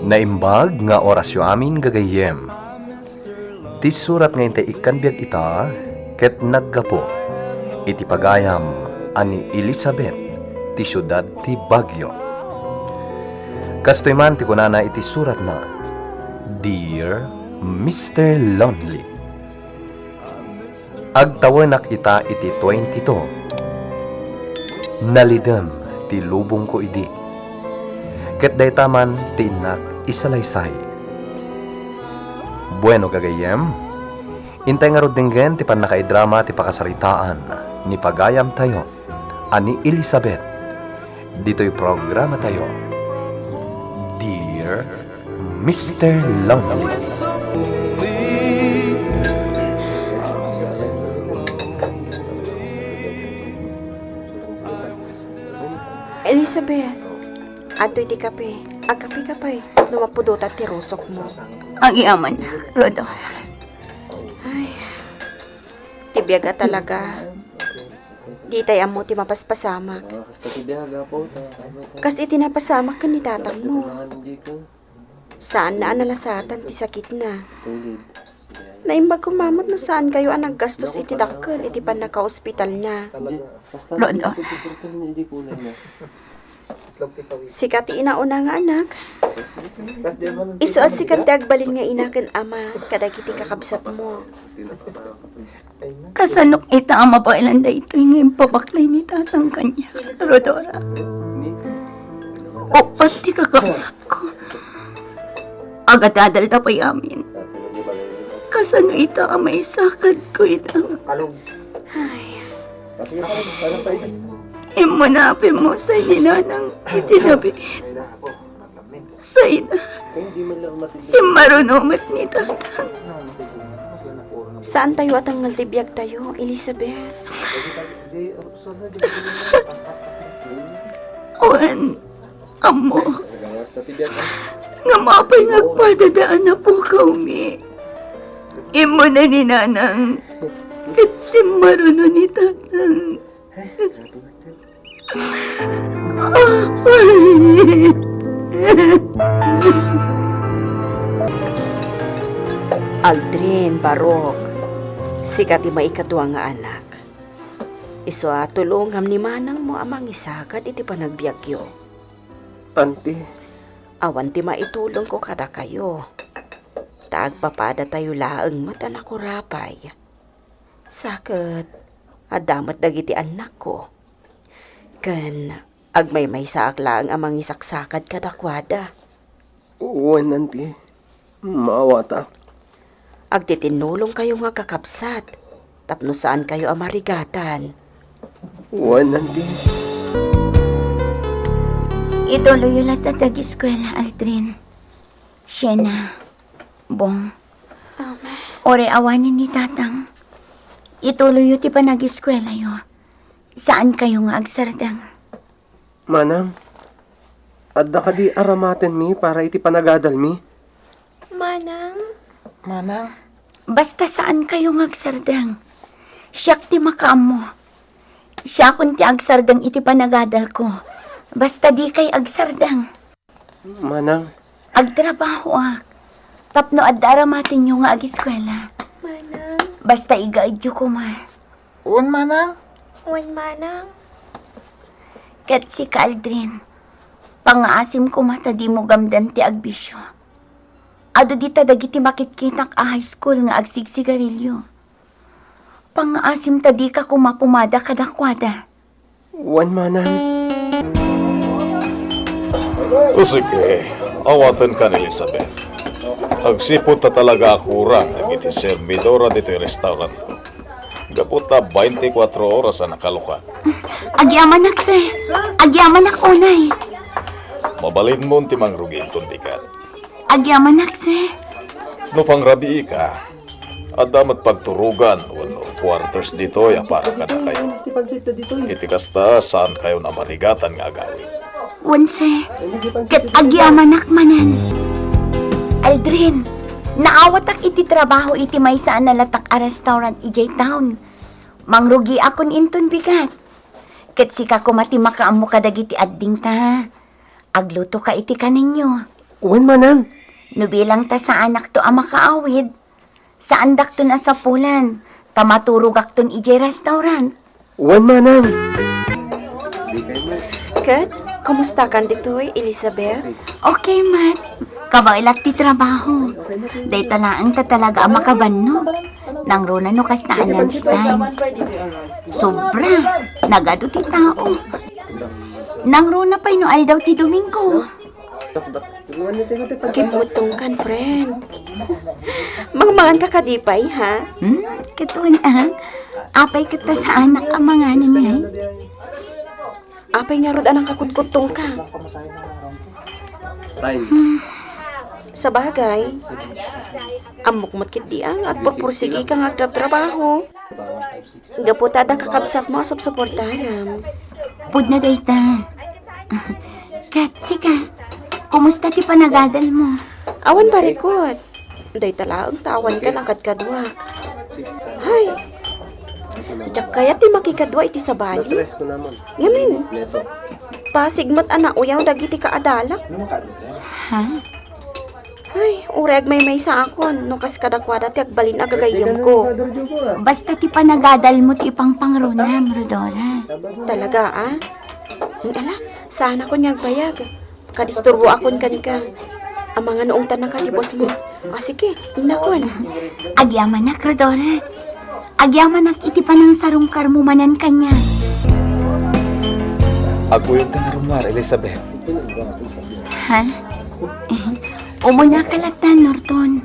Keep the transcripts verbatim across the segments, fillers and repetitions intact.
Naimbag nga orasyo amin, gagayyem. Ti surat nga intay ikkan biag ita, ket naggapu iti pagayam a ni Elizabeth ti siudad ti Baguio. Kastoy man ti kunana iti suratna, "Dear Mister Lonely." Agtawenak ita iti twenty-two. Nalidem ti lubongko idi. Ket dayta man ti innak isalaysay. Bueno, gagayyem, intay ngarud denggen ti pannakaidrama ti pakasaritaan ni pagayamtayo a ni Elizabeth. Ditoy programatayo, Dear Mister Lonely. Elizabeth, adtoy ti kape. Agkape ka pay, no mapudotan ti rusokmo. Agyaman, Rodora. Ay, ti biag a talaga. Ditay ammo ti mapaspasamak. Kas iti napasamak ken ni tatangmo. Saanna a nalasatan ti sakitna. Naimbag koma met no saankayo a naggastos iti dakkel iti pannakaospitalna. Rodora. Sika ti inauna nga anak. Isu a sika ti agbalin nga ina ken ama kadagiti kakabsatmo. Kasanok ita a mabaelan daytoy nga impabaklay ni tatang kaniak, Rodora? Uppat ti kakabsatko. Agadadalda pay amin. Kasano ita a maisakadko ita? Ay. Immunapimmusay ni Nanang iti nabiit. Sayna, simmaruno met ni Tatang. Saantayo a tengngel ti biagtayo, Elizabeth. Wen, ammo. Ngem apay nga agpadadaan a pukawmi? Immuna ni Nanang, ket simmaruno ni Tatang. Aldrin, Barok, sika ti maikadua nga anak. Isu a tulongam ni manangmo a mangisagad iti panagbiagyo. Auntie. Awan ti maitulongko kadakayo. Ta agpapadatayo laeng met a nakurapay. Sa ket, adda met dagiti annakko. Ken agmaymaysaak laeng a mangisaksakad kadakuada. Wen, Auntie. Maawatak. Agtitinnulongkayo nga kakabsat tapno saankayo a marigatan. Wen, Auntie. Ituloyyo latta ti agiskuela, Aldrin. Shena, Bong. Ama. Uray awanen ni Tatang, ituloyyo ti panagiskuelayo. Saankayo nga agsardeng. Manang, adda kadi aramatenmi para iti panagadalmi? Manang? Manang? Basta saankayo nga agsardeng. Siak ti makaammo. Siakon ti agsardeng iti panagadalko. Basta dikay agsardeng. Manang? Agtrabahoak. Tapno adda aramatenyo nga agiskuela. Manang? Basta igaedyo koma. Wen, Manang. Wen, Manang. Ket sika, Aldrin, pangngaasim koma ta dimo gamden ti agbisio. Adu dita dagiti makitkitak a high school nga agsigsigarilio. Pangngaasim ta dika koma pumada kadakuada. Wen, Manang. O sige, awatenkan, Elizabeth. Agsipud ta talaga a kurang dagiti servidora ditoy restaurantko. Gapu ta baintikwatro oras a nakalukat. Agyamanak, sir. Agyamanak unay. Mabalinmon ti mangrugi inton bigat. Agyamanak, sir. No pangrabiika, adda met pagturogan wenno quarters ditoy a para kadakayo. Iti kasta, saankayon a marigatan nga agawid. Wen, sir. Ket agyamanak manen. Aldrin, naawatak iti trabaho iti maysa a nalatak a restaurant idiay town. Mangrugiakon inton bigat. Ket sika koma ti makaammo kadagiti addingta. Aglutoka iti kanenyo. Wen, manang. No bilang ta saanakto a makaawid, saandakton a sapulan, ta maturogakton idiay restaurant. Wen, manang. Ket, kumustakan ditoy, Elizabeth? Okay, met. Kabaelak ti trabaho. Dayta laeng ta talaga a makabannog. Nangruna no kasna a lunch time. Sobra. Nagadu ti tao. Nangruna pay no aldaw ti Domingo. Kimmuttongkan, friend. Mangmangan ka kadi pay, ha? Hmm? Ket wen, ah. Apay ket ta saanak a manganen, eh? Apay ngarud a nangkakutkuttongka? Hmm. Sabagay, ammok met ketdi a nga agpurpursigika nga agtratrabaho. Gapu ta adda kakabsatmo a supsuportayam. Pudno dayta. Ket sika, kumusta ti panagadalmo? Awan barikut. Dayta laeng ta awanka a kadkaduak. Hay, diak kayat ti makikadua iti sabali. Ngamin, pasig met a nauyaw dagiti kaadalak. Ha? Ay, uray agmaymaysaakon no kas kadakuada ti agbalin a gagayyemko. Basta ti panagadalmo ti ipangpangrunam, Rhodora. Talaga, a? Ala, saanakon nga agbayag. Kadisturboakon kenka. Amangan no ungtannaka ti bossmo. O, sige, innakon. Agyamanak, Rhodora. Agyamanak iti panangsarungkarmo manen kaniak. Agkuyogta a rummuar, Elizabeth. Ha? Umunaka latta, Norton.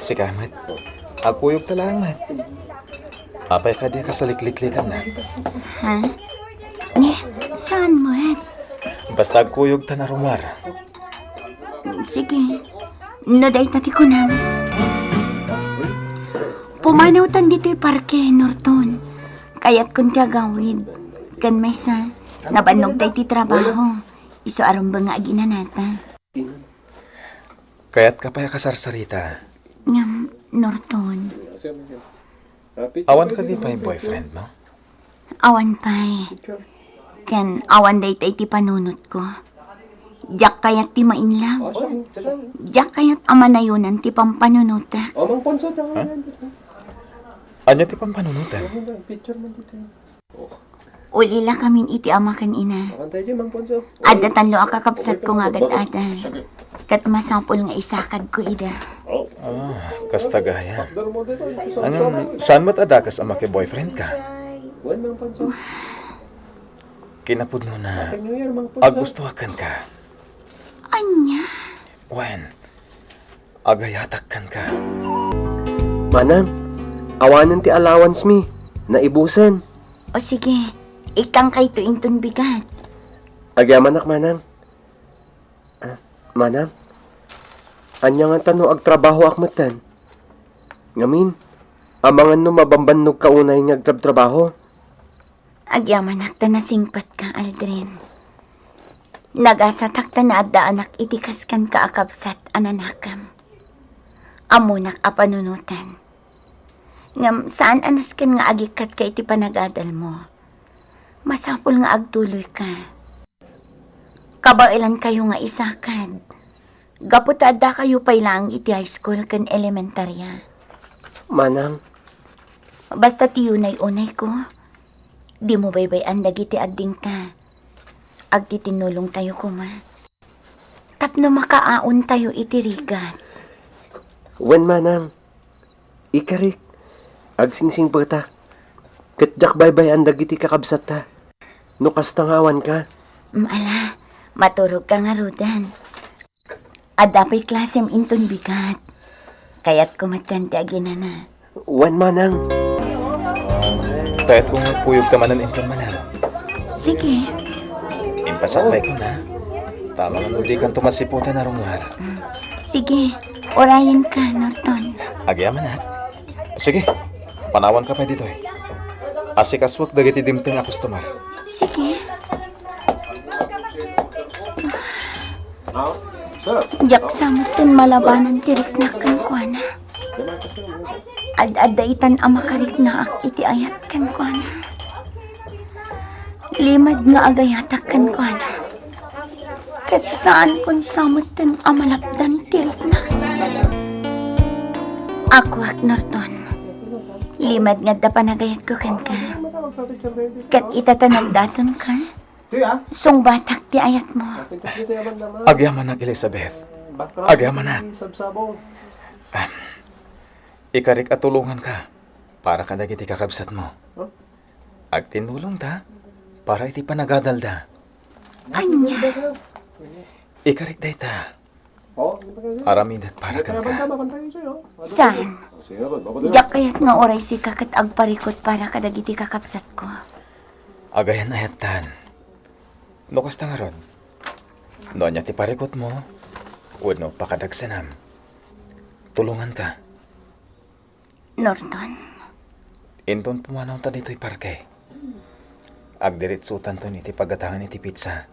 Sika met. Agkuyogta laeng met. Apay kadi a kasaliklikaanna? Ha? Ni, saan met? Basta agkuyogta a rummuar. Sige. No dayta ti kunam. Pumanawtan ditoy parke, Norton. Kayatkon ti agawid. Ken maysa, nabannogta iti trabaho. Isu a rumbeng nga aginanata. Kayatka pay a kasarsarita. Ngem, Norton. Awan kadi pay boyfriendmo? Awan pay. Ken awan dayta iti panunotko. Diak kayat ti ma-in love. Diak kayat a manayonan ti pampanunotak. Ha? Ania ti pampanunotam? Ulilakamin iti ama ken ina. Adda tallo a kakabsatko nga agad-ada. Ket masapul nga isakadko ida. Ah, kasta gayam. Ngem, saan met a dakes a maki-boyfriendka? Kinapudnona, agustoak kenka. Ania? Wen, agayatak kenka. Manang, awanen ti allowance mi. Naibusen. O sige, ikkankayto inton bigat. Agyamanak, manang. Ah, manang, ania ngata no agtrabahoak metten? Ngamin, amangan no mabambannogka unay nga agtrabtrabaho? Agyamanak ta nasingpetka, Aldrin. Nagasatak ta naaddaanak iti kas kenka a kabsat a nanakem. Ammonak a panunoten. Ngem saan a nasken nga agikkatka iti panagadalmo. Masapul nga agtuloyka. Kabaelankayo nga isakad. Gapu ta addakayo pay laeng iti high school ken elementarya. Manang. Basta ti unay-unayko, dimo baybay-an dagiti addingta. Agtitinnulongtayo koma. Tapno makaaontayo iti rigat. Wen, manang. Ikarik, agsingsingpetak, ket diak baybay-an dagiti kakabsatta. No kasta nga awanka. Mm, ala, maturogka ngaruden. Adda pay klasem inton bigat. Kayatko metten ti aginana. Wen, manang. Kayatko nga kuyogka manen inton, manang. Sige. Impasakbaykon, ha? Tama nga no dikanto masiputan a rummuar. Mm. Sige, urayenka, Norton. Agyamanak. Sige, panawanka pay ditoy. Asikasuek dagiti dimteng a customer. Sige. Diak sa metten malabanan ti riknak kenkuana. Ad-adda itan a makariknaak iti ayat kenkuana. Limed nga agayatak kenkuana. Ket saankon sa metten a malapdan ti riknak. Akuak, Norton. Limed nga adda panagayatko kenka. Ket ita ta nagdatonka, sungbatak ti ayatmo. Agyamanak, Elizabeth. Agyamanak. Ah, ikarik a tulonganka para kadagiti kakabsatmo. Agtinnulongta para iti panagadalda. Ania? Ikarik dayta. Aramidak para kenka. Saan? Diak kayat nga uray sika ket agparikut para kadagiti kakabsatko. Agayan-ayattan. No kasta ngarud, no ania ti parikutmo, wenno pakadagsenam, tulonganka. Norton. Inton pumanawta ditoy parke, agdiritsutanton iti paggatangan iti pizza.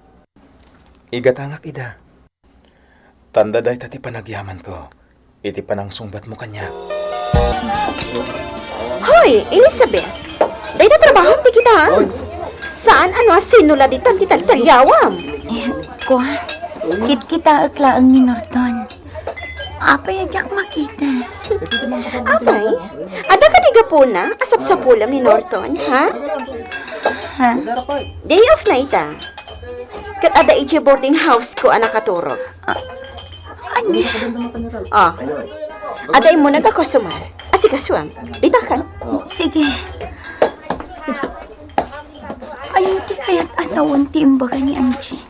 Igatangak ida. Tanda dayta ti panagyamanko iti panangsungbatmo kaniak. Hoy, Elizabeth! Dayta trabahom ti kitaan. Saan a no asino la ditan ti taltaliawam? Eh, kua, kitkitaek laeng ni Norton. Apay a diak makita? Apay, adda kadi gapuna a sapsapulem ni Norton, ha? Ha? Day off na ita. Ket adda idiay boarding house ko a nakaturog. Ah, ania? Ah. Adda immuna nga customer. Asikasuem. Ditakan. Sige. Ania ti kayat a sawen ti imbaga ni Angie?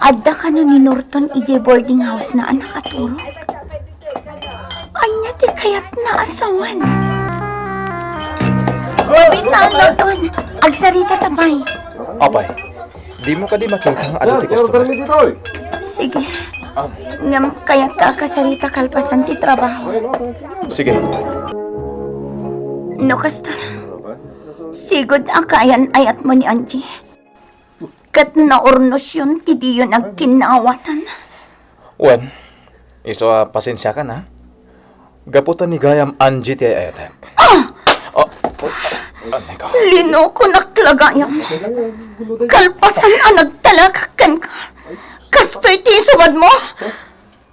Adda kano ni Norton idiay boarding house na a nakaturog? Ania ti kayatna a sawen? Wait lang, Norton. Agsarita ta pay. Apay, dimo kadi makita nga adu ti customer? Sige. Ah. Ngem kayatka a kasarita kalpasan ti trabaho. Sige. No kasta, sigud a kaayan-ayatmo ni Angie. Ket naurnosyon ti diyon agkinnaawatan. Wen, isu a pasensiakan, ha? Gapu ta ni gayam Angie ti ay-ayatek. Ah! Oh, oh, oh, ano ka? Linokonak la gayam. Kalpasan a nagtalagak kenka. Kastoy ti isubadmo?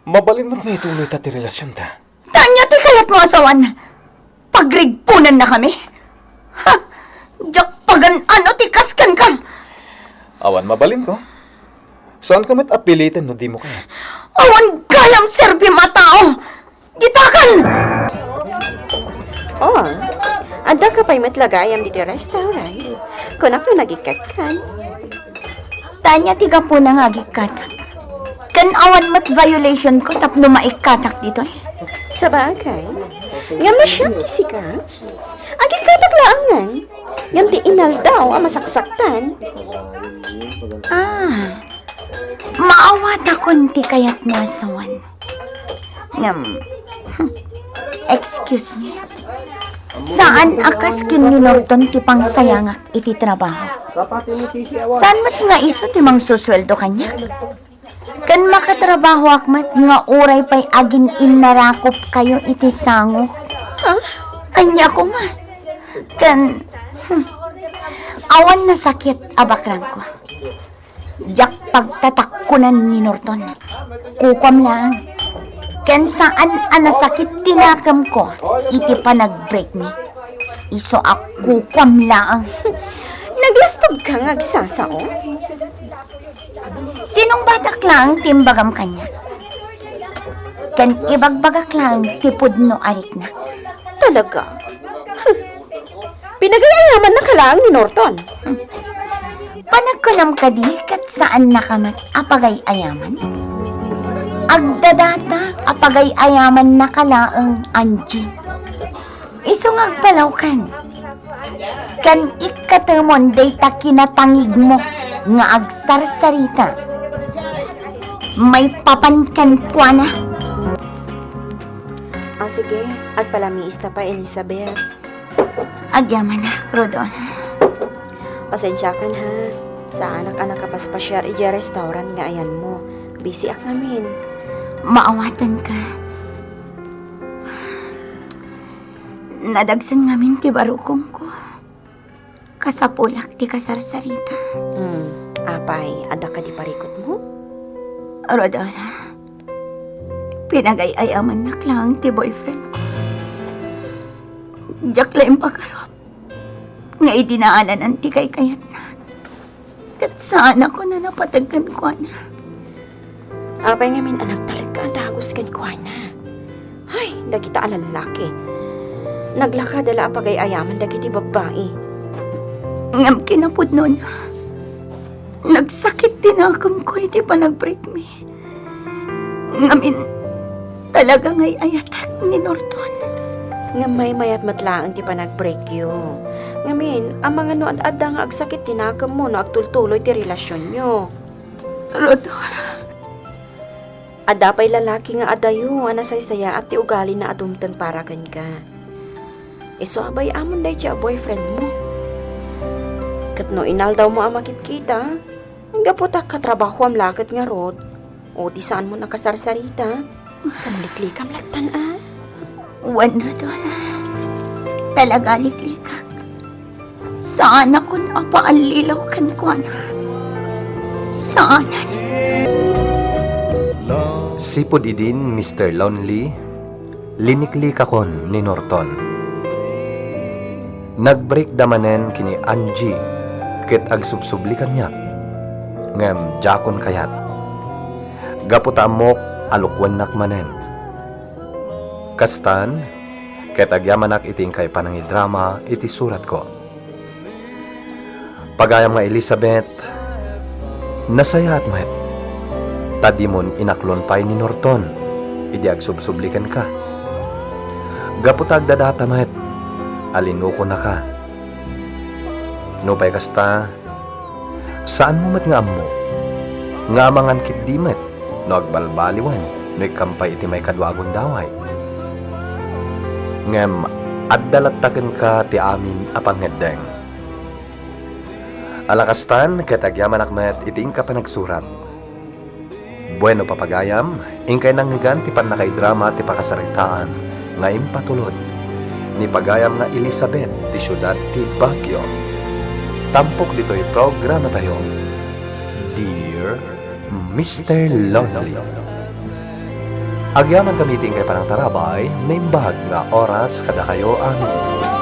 Mabalin met nga ituloyta ti relasionta. Ta ania ti kayatmo a sawen? Pagrigponannakami? Ha? Diak pagan-ano ti kas kenka? Awan mabalinko. Saanka met a piliten no dimo kayat. Awan gayam serbim a tao! Ditakan! Oh, addaka pay met la gayam ditoy restaurant. Kunak no nagikkatkan. Ta ania ti gapuna nga agikkatak? Ken awan met violation ko tapno maikkatak ditoy? Sabagay. Ngem no siak ti sika, agikkatak laengen. Ngem ti inaldaw a masaksaktan. Ah, maawatakon ti kayatmo a sawen. Ngem, excuse me. Saan a kas ken ni Norton ti pangsayangak iti trabaho. Saan met nga isu ti mangsusueldo kaniak? Ken makatrabahoak met nga uray pay agin-innarakopkayo iti sango. Ah? Ania koma? Ken, hmm, awan nasakit a bakrangko. Diak pagtatakkonan ni Norton. Kukuam laeng. Ken saan a nasakit ti nakemko iti panag-break mi. Isu a kukuam laeng. Naglastogka nga agsasao? Sinungbatak laeng ti imbagam kaniak. Ken ibagbagak laeng ti pudno a riknak. Talaga? Huh. Pinagay-ayamannaka laeng ni Norton. Panagkunam kadi ket saannaka met a pagay-ayaman? Agdadata a pagay-ayamannaka laeng, Angie. Isu nga agpalawkan. Ken ikkatemon dayta kinatangigmo nga agsarsarita maipapan kenkuana. Ah, sige. Agpalamiista pay, Elizabeth. Agyamanak, Rodona. Pasensiakan, ha. Saanak a nakapaspasiar idiay restaurant nga ayanmo. Busy-ak ngamin. Maawatanka. Nadagsen ngamin ti barukongko. Kasapulak ti kasarsarita. Hmm, apay, adda kadi parikutmo? Rodora, pinagay-ayamannak laeng ti boyfriend ko. Diak la impagarup nga idi naalanan ti kaykayatna, ket saanakon a napateg kenkuana. Apay ngamin a nagtalekka a dagus kenkuana? Hay, dagita a lallaki. Naglakada la a pagay-ayaman dagiti babbai. Ngem kinapudnona, nagsakit ti nakemko iti panagbreakmi. Ngamin, talaga nga ay-ayatek ni Norton. Ngem maymayat met laeng ti panagbreakyo. Ngamin, amangan no ad-adda nga agsakit ti nakemmo no agtultuloy ti relasionyo. Rodora. Adda pay lalaki nga adayo a nasaysayaat ti ugalina a dumteng para kenka. Isu a bay-amon daytoy a boyfriendmo. Ket no inaldawmo a makitkita, gapu ta katrabahoam la ket ngarud, o ti saanmo a kasarsarita, ken liklikam lattan a. Wen, Rodora. Talaga liklikak. Saanakon a paallilaw kenkuana. Saanen. Sipud idin, Mister Lonely, liniklikakon ni Norton. Nagbreakda manen ken ni Angie ket agsubsubli kaniak, ngem diakon kayat. Gapu ta ammok a lukuennak manen. Kastan, ket agyamanak iti inkay panangidrama iti suratko. Pagayam nga Elizabeth, nasayaat met, ta dimon inaklon pay ni Norton idi agsubsubli kenka. Gapu ta agdadata met a linukonaka. Nupay kasta, saanmo met nga ammo nga amangan ketdi met no agbalbaliwen no ikkam pay iti maikadua a gundaway. Ngem adda latta kenka ti amin a pangngeddeng. Ala kastan, ket agyamanak met iti inka panagsurat. Bueno, papagayam, inkay nangngegan ti pannakaidrama ti pakasaritaan nga impatulod ni pagayam nga Elizabeth ti siudad ti Baguio. Tampok ditoy programatayo, Dear Mister Lonely. Agyamankami iti inkay panangtarabay, naimbag nga oras kadakayo amin.